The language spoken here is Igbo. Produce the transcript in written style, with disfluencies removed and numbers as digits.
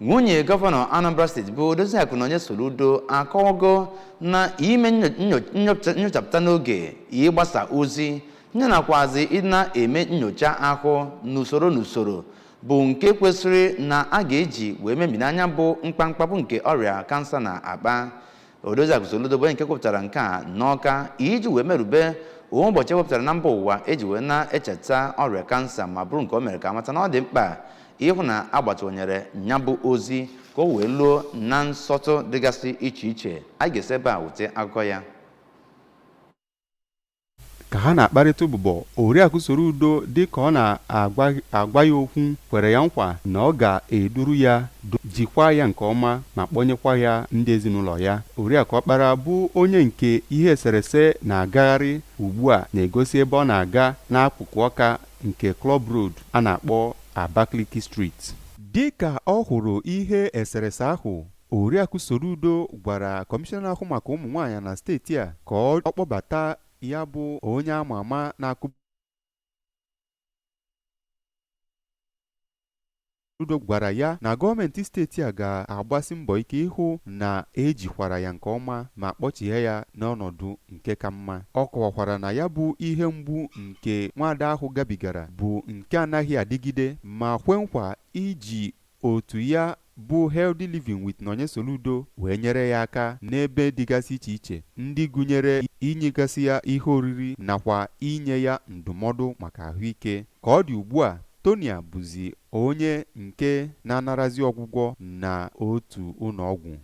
Nwunye gọvanọ Anambra Steeti bụ Odoziakụ Nonye Soludo akọwago na ime nyochapụta n'oge, ịgbasa ozi yanakwazi ịdị na-eme nyocha ahụ n'usoro n'usoro bụ nke kwesịrị na a ga-eji wee memina anya bụ mkpamkpa bụ nke ọrịa kansa na-akpa. Odoziakụ Soludo bụ onye nke kwupụtara nke a n'Ọka iji wee merube ụbọchị ewepụtara na mba ụwa eji wee na-echeta ọrịa kansa, ma bụrụ nke o mere ka amata na ọ dị mkpa ịhụ na agbatụnyere ya bụ ozi ka o wee luo na nsọtụ dịgasị iche iche. Anyị ga-esi ebe a wete akụkọ ya. Ka ha na-akparịta ụbụbọ, Oriakụ Soludo, dịka ọ na-agwa ya okwu, kwere ya nkwa na ọ ga-eduru ya, jikwaa ya nke ọma ma kpọnyekwa ya ndị ezinụlọ ya. Oriakụ Ọkpara bụ onye nke ihe eserese na-agagharị ugbu a na-egosi ebe ọ na-aga n'akụkụ Ọka nke Club Road a na-akpọ Abakaliki Street. Dịka ọ hụrụ ihe eserese ahụ, Oriakụ Soludo gwara kọmishọna na-ahụ maka ụmụ nwaanyị na steeti a ka ọ kpọbata ya bụ onye ama ama na-akụ. Soludo gwara ya na gọọmenti steeti a ga-agbasi mbọ ike ịhụ na ejikwara ya nke ọma ma kpọchie ya n'ọnọdụ nke ka mma. Ọ kọwakwara na ya bụ ihe mgbu nke nwaada ahụ gabigara bụ nke anaghị adịgide, ma kwe nkwa iji otu ya bụ Healthy Living with Nonye Soludo wee nyere ya aka n'ebe dịgasị iche iche, ndị gụnyere inyegasị ya ihe oriri nakwa inye ya ndụmọdụ maka ahụike. Ka ọ dị ugbu a, Tonia bụzi onye nke na-anarazi ọgwụgwọ na otu ụlọọgwụ.